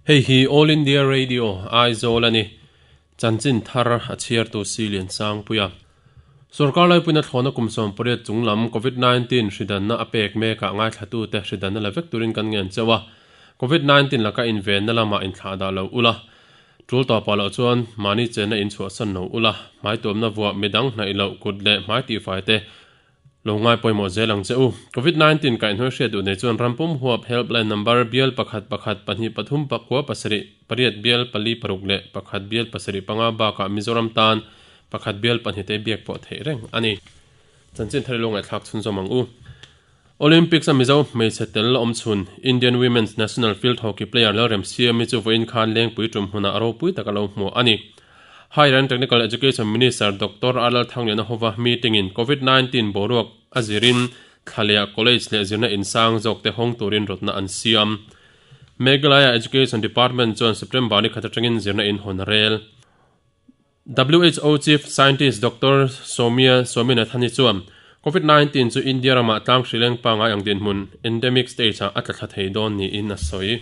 Hei hi All India Radio, Aizawl a ni. Chanchin thar a chhiartu Silian Sangpuia. Sorkar laipuina thlawhna kum 18 chung lam Covid 19 hridanna a pek mekah ngaithlatute hridanna la vek turin kan ngen chauh a. Covid 19 laka invenna lamah inthlahdah lo ula. Tul tawpah loh chuan mahni chenna in chhuahsan lo ula, hmaituamna vuah midang hnaih loh kut leh hmai tihfai te lo ngai pawimawh zel ang che u. Covid 19 kaihhnuai hriat duh nei chuan rampum huap helpline number bial pakhat pakhat pahnih pathum pakua pasarih pariat bial pali paruk leh pakhat bial pasarih panga bakah Mizoram tan pakhat bial pahnih te biak pawh theih reng a ni. Chanchin thar i lo ngaihthlak chhunzawm ang u. Olympics a Mizo hmeichhe tel la awm chhun Indian Women's National Field Hockey player Lalremsiami chu vawiin khan Lengpui tum hmunah ropui tak a lo hmuh a ni. Higher and Technical Education Minister Doctor R Lalthangliana hova meeting in Covid 19 boruak a zirin thlalehah college leh zirna insang zawk te hawng turin rawtna an siam. Meghalaya Education Department chuan September ni khat atangin zirna in hawn a rel. WHO Chief Scientist Doctor Soumya Swaminathan-i chuan Covid 19 chu India ramah tlang hrileng pangngai ang dinhmun, endemic stage-ah a tla thla thei dawn niin a sawi.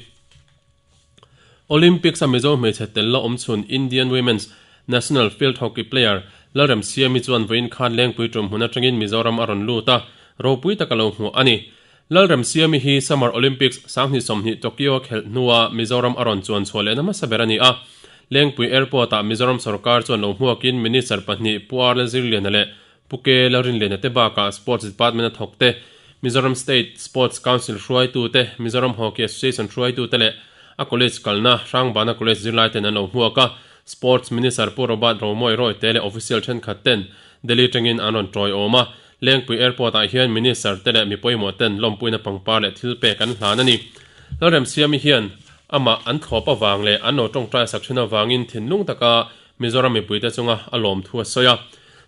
Olympics-a Mizo hmeichhe tel la awm chhun Indian Women's National Field Hockey player Lalremsiami chuan vawiin khan Lengpui tum hmun atangin Mizoram a rawn lut a, ropui tak a lo hmuh a ni. Lalremsiami hi Summer Olympics 2020 Tokyo-a khelh hnua Mizoram a rawn chuan chhuah lehna hmasa ber a ni a. Lengpui Airport-ah Mizoram sawrkar chuan lo hmuakin Minister pahnih Pu R Lalzirliana leh Pu K Lalrinliana te bakah Sports Department a thawk te, Mizoram State Sports Council hruaitute, Mizoram Hockey Association hruaitute leh a college kalna Hrangbana College zirlai ten an lo hmuak a, Sports Minister Pu Robert Romawia Rawite leh official thenkhat ten Delhi tangin an rawn tawiawm a, Lengpui Airport ah hian Minister te leh mi pawimawh ten lawmpuina pangpar leh thil pek an hlan a ni. Lalremsiami hian amah an thlawp avang leh an lo tawngtai sak thin avangin thinlung taka Mizoram mipuite chunga a lawmthu a sawi a.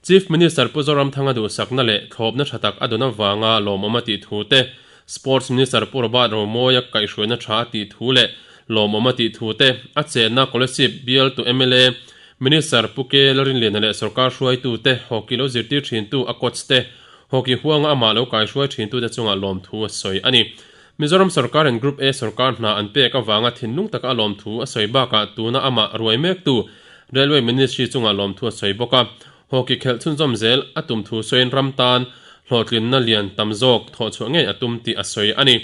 Chief Minister Pu Zoramthanga duhsakna leh thlawpna tha tak a dawn avanga lawmawm a tih thu te, Sports Minister Pu Robert Romawia kaihhruaina tha a tih thu leh lawmawm a tih thu te, a chenna Kolasib bialtu mla Minister Pu K Lalrinliana leh sorkar hruaitute, hockey lo zirtir thintu a coach te, hockey huanga amah lo kaihruai thintute chungah lawmthu a sawi a ni. Mizoram sorkarin Group A sorkar hna an pek avanga thinlung taka a lawmthu a sawi bakah tuna amah ruai mektu Railway Ministry chungah lawmthu a sawi bawk a. Hockey khelh chhunzawm zel a tum thu sawiin ram tan hlawhtlinna lian tam zawk thawhchhuah ngei a tum tih a sawi a ni.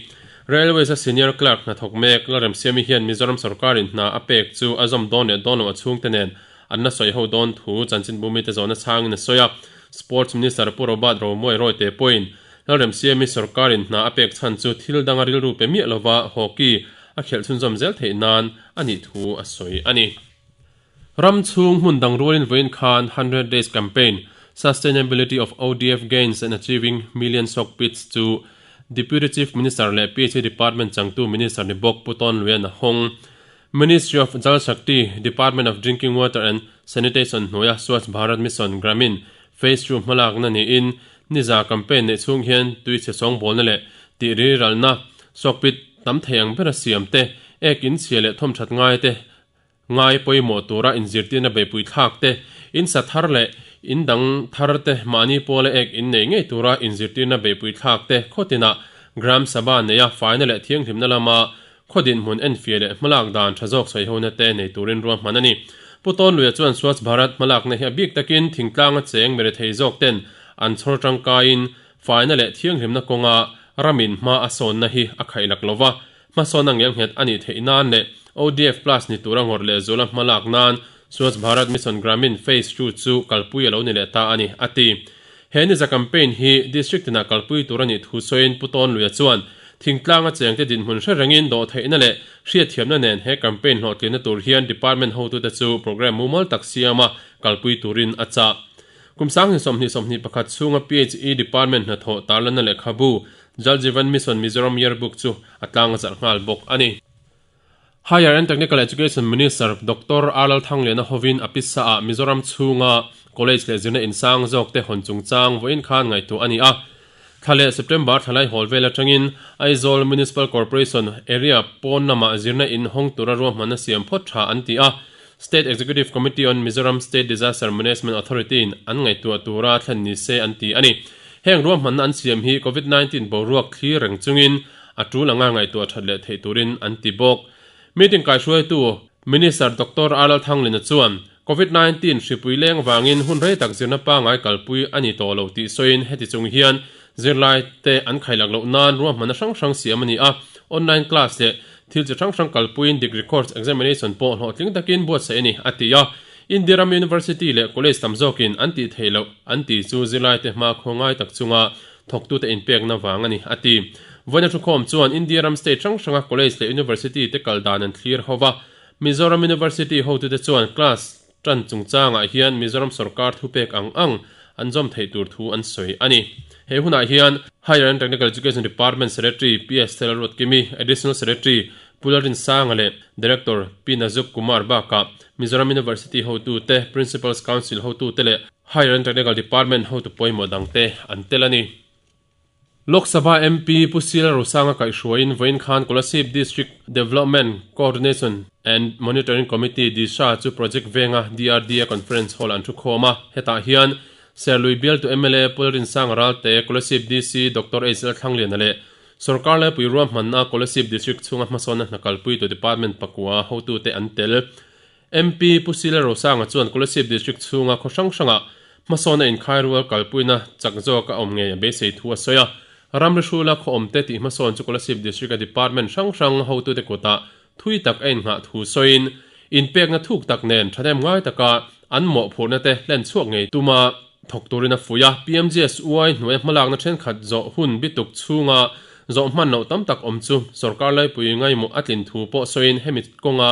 Railways-a Senior Clerk hnathawk mek Lalremsiami hian Mizoram sorkarin hna a pek chu a zawm dawn leh dawn loh a chhungte nen an la sawi ho dawn thu chanchinbu mite zawhna chhangin a sawi a. Sports Minister Pu Robert Romawia Rawite pawhin Lalremsiami sorkarin hna a pek chhan chu thil danga rilru pe miah lova hockey a khelh chhunzawm zel theih nan a nih thu a sawi a ni. Ram chhung hmun dang rualin vawiin khan Hundred Days Campaign, Sustainability of ODF Gains and Achieving Million Soak Pits chu Deputy Chief Minister leh PHE Department changtu Minister ni bawk Pu Tawn Luian a hawng. Ministry of Jal Shakti, Department of Drinking Water and Sanitation hnuaia Swachh Bharat Mission Gramin Phase Two hmalakna niin niza campaign neih chhung hian tuichhe sawngbawlna leh tihriralna soak pit tam thei ang bera siam te, ek inchhia leh thawmthat ngai te Ngai pawimawh tura inzirtirna beihpui thlak te, in sa thar leh in dang thar te mahni pawla ek in nei ngei tura inzirtirna beihpui thlak te khawtinah Gram Sabha neia faina leh thianghlimna lama khaw dinhmun enfiah leh hmalak dan tha zawk sawihona te nei turin ruahman a ni. Pu Tawnluia chuan Swachh Bharat hmalakna hi a bik takin thingtlanga cheng mirethei zawk ten an chhawr tangkaiin faina leh thianghlimna kawnga ramin hma a sawnna hi a khaihlak lova, Hmasawn a ngelnghet a nih theih nan leh ODF Plus ni tura ngawrh leh zuala hma lak nan Swachh Bharat Mission Gramin Phase Two chu kalpui a lo ni leh ta a ni, a ti. He niza campaign hi District tinah kalpui tur a nih thu sawiin Pu Tawnluia chuan thingtlanga chengte dinhmun hre rengin dawhtheihna leh hriatthiamna nen he campaign hlawhtlinna tur hian Department hotute chu programme mumal tak siama kalpui turin a chah. Kum 2021 chhunga PHE Department hnathawh tarlanna lehkhabu Jal Jeevan Mission Mizoram Yearbook chu a tlang a zarh nghal bawk a ni. Higher and Technical Education Minister Doctor R Lalthangliana hovin a pisa-ah Mizoram chhunga College leh zirna insang zawkte hawn chungchang vawiin khan ngaihtuah a ni a. Thla leh September thlalai hawl vel atangin Aizawl Municipal Corporation area pawn lamah zirna in hawng tura ruahmanna siam phawt tha an ti a. State Executive Committee on Mizoram State Disaster Management Authority-in an ngaihtuah tura thlen ni se an ti a ni. Heng ruahmanna an siam hi Covid 19 boruak thlir reng chungin a tul anga ngaihtuah that leh theih turin an ti bawk. Meeting kaihruaitu Minister Doctor R Lalthanglina chuan Covid 19 hripui leng vangin hun rei tak zirna pangai kalpui a ni tawh lo tih sawiin heti chung hian zirlai te an khailak loh nan ruahmanna hrang hrang siam a ni a, online class leh thil chi hrang hrang kalpuiin degree course examination pawh hlawhtling takin buatsaih a ni, a ti a. India ram university leh college tam zawkin an tih theih loh an ti chu zirlai te hma khaw ngai tak chunga thawktute inpekna vang a ni, a ti. Vawiina thukhawm chuan India ram state hrang hranga college leh university te kal dan an thlir ho va, Mizoram University hotute chuan class tan chungchangah hian Mizoram sorkar thupek ang ang an zawm theih tur thu an sawi a ni. He hunah hian Higher and Technical Education Department Secretary PS Thelruatkimi, Additional Secretary Pu Lalrinsanga leh Director Pi Nazuk Kumar bakah Mizoram University hotute, Principals Council hotute leh Higher and Technical Department hotu pawimawh dangte an tel a ni. Lok Sabha MP Pu Sila Rosanga kaihhruaiin vawiin khan Kolasib District Development Coordination and Monitoring Committee, DISHA, chu Project Venga DRDA Conference Hall an thu khawm a. Hetah hian Serlui bialtu mla Pu Lalrinsanga Ralte, Kolasib DC Doctor H Lalthlangliana leh Sorkar Laipui ruahmanna Kolasib District chhunga hmasawnna hna kalpuitu Department pakua hotute an tel. MP Pu Sila Rosanga chuan Kolasib District chhunga khaw hrang hrangah hmasawnna inkhai rual kalpuina chak zawk a awm ngei a beisei thu a sawi a. Ramri hrula khaw awmte tih hmasawn chu Kolasib District-a department hrang hrang hotute kutah thui tak a innghah thu sawiin, inpekna thuk tak nen thahnem ngai taka an mawhphurhna te hlen chhuak ngei tuma thawk turin a fuih a. PMGSY hnuaia hmalakna thenkhat zawh hun bituk chhunga zawh hman loh tam tak awm chu sorkar laipui ngaimawh a tlin thu pawh sawiin hemi kawnga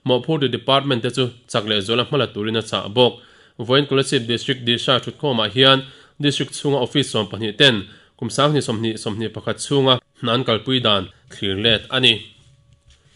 Mawhphurtu Department te chu chak leh zuala hmala turin a chah bawk. Vawiin Kolasib District Disha thutkhawmah hian District chhunga Office 12 ten kum 20 21 chhunga hna an kalpui dan thlir let a ni.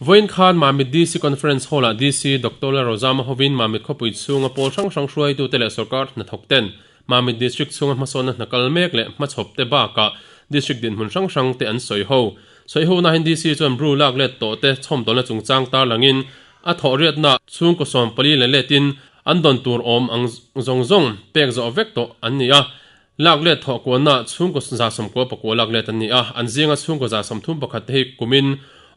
Vawiin khan Mamit DC Conference Hall-ah DC Doctor Lalrozama hovin Mamit khawpui chhunga pawl hrang hrang hruaitute leh sorkar hnathawk ten Mamit District chhunga hmasawnna hna kal mek leh hmachhawp te bakah District dinhmun hrang hrang te an sawi ho. Sawi ho nahin DC chuan Bru lak let tawh te chhawmdawlna chungchang tarlangin a thawh riatna chhungkaw 14 leh letin an dawn tur awm ang zawng zawng pek zawh vek tawh an ni a. Lak let thawh kuanna chhungkaw 99 lak let an ni a, an zinga chhungkaw 31 te hi kumin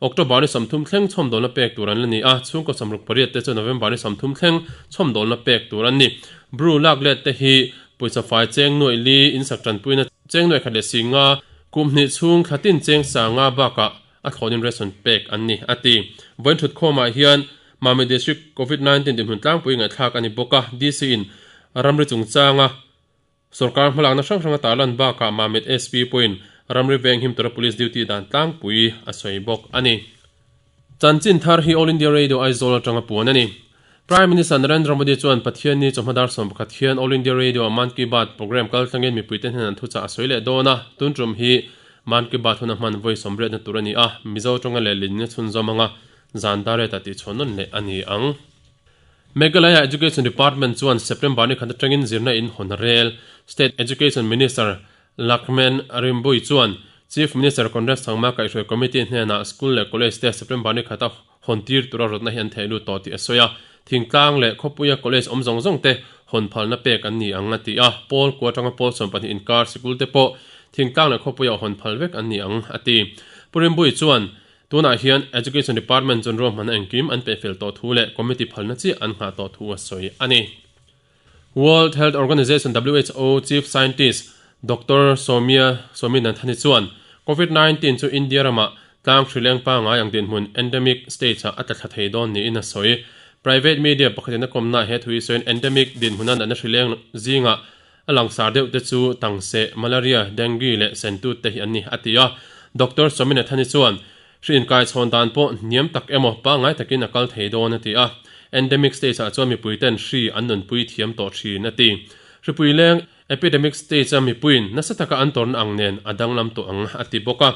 October ni 30 thleng chhawmdawlna pek tur an la ni a, chhungkaw 68 te chu November ni 30 thleng chhawmdawlna pek tur an ni. Bru lak let te hi pawisa fai cheng nuaih li insak tanpuina cheng nuaih khat leh si nga Kum hnih chhung thla tin cheng sanga bakah a thlawnin ration pek an ni, a ti. Vawiin thutkhawmah hian Mami District Covid 19 dinhmun tlangpui ngaihthlak a ni bawk a, DC in ramri chungchanga sorkar hmalakna hrang hrang a tarlan bakah Mamit SP pawhin ramri venghim tura police duty dan tlangpui a sawi bawk a ni. Chanchin thar hi All India Radio Aizawl atanga puan a ni. Prime Minister Narendra Modi chuan Pathianni chawhma dar 11 hian All India Radio-a Mann Ki Baat programme kal tlangin mipuite hnenah an thuchah a sawi leh dawn a, tun tum hi Mann Ki Baat huna hman vawi sawmriatna tur a ni a, Mizo tawnga leh linna chhunzawm anga zan dar reta tihchhuah nawn leh a ni ang. Meghalaya Education Department chuan September ni khat atangin zirna in hawn a rel. State Education Minister Lakhmen Rimbui chuan Chief Minister Conrad Sangma kaihhruai Committee hnenah School leh College te September ni khata hawn tir tura rawtna hi an theih lut tawh tih a sawi a, thingtlang leh khawpuia college awm zawng zawng te hawn phalna pek an ni ang a ti a, pawl kua atanga pawl 12 inkar sikul te pawh thingtlang leh khawpuia hawn phal vek an ni ang a ti. Pu Rimbui chuan tunah hian Education Department chuan ruahmanna engkim an pehfel tawh thu leh committee phalna chiah an nghah tawh thu a sawi a ni. World Health Organization, who, Chief Scientist Doctor Soumya Swaminathan chuan Covid 19 chu India ramah tlang hrileng pangngai ang dinhmun, endemic stage, ah a tla thla thei dawn niin a sawi. Private media pakhatin a kawmnaah he thu hi sawiin endemic dinhmuna natna hrileng zingah a langsar deuh te chu tangse, malaria, dengue leh sentut te hi an ni, a ti a. Doctor Swaminathan chuan Hri inkaichhawn dan pawh hniam tak emaw pangngai takin a kal thei dawn a ti a, endemic stage ah chuan mipui ten hri an nunpui thiam tawh thin a ti. Hripui leng epidemic stage a mipuiin nasa taka an tawrhna ang nen a danglam tawh ang a ti bawk a.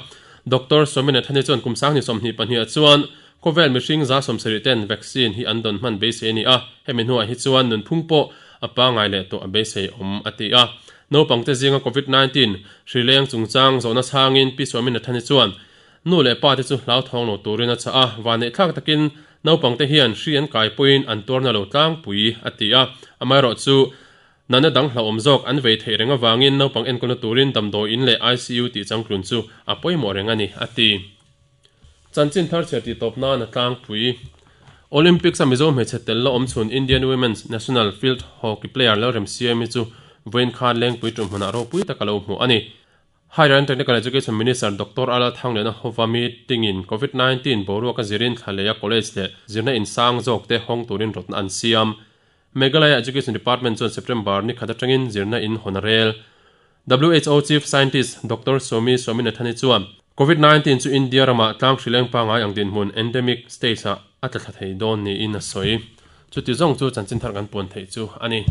Doctor Swaminathan-i chuan kum 2022 ah chuan khawvel mihring 70% ten vaccine hi an dawn hman beisei a ni a, hemi hnuah hi chuan nunphung pawh a pangngai leh tawh a beisei awm a ti a. Naupangte zinga Covid 19 hri leng chungchang zawhna chhangin Pi Swaminathan-i chuan Nu leh pa te chu hlauthawng lo turin a chah a, vanneihthlak takin naupangte hian hri an kai pawhin an tuarna lo tlangpui, a ti a. Amaherawhchu, natna dang hlauhawm zawk an vei theih reng avangin naupang enkawlna turin damdawi in leh ICU tih changtlun chu a pawimawh reng a ni, a ti. Chanchin thar chhiar tih tawp nan a tlangpui. Olympics a Mizo hmeichhe tel la awm chhun Indian Women's National Field Hockey player Lalremsiami chu vawiin khan Lengpui tum hmunah ropui tak a lo hmuh a ni. Higher and Technical Education Minister Doctor Ala Thangliana hova meeting in Covid 19 boruak a zirin thla lei a college leh zirna in sang zawk te hawng turin rawtna an siam. Meghalaya Education Department chuan September ni khat atangin zirna in hawn a rel. WHO Chief Scientist Doctor Soumi Swaminathan-i chuan Covid 19 chu India ramah tlang hrileng pangngai ang dinhmun endemic stage ah a tla thla thei dawn niin a sawi. Chuti zawng chu chanchin thar kan puan theih chu a ni.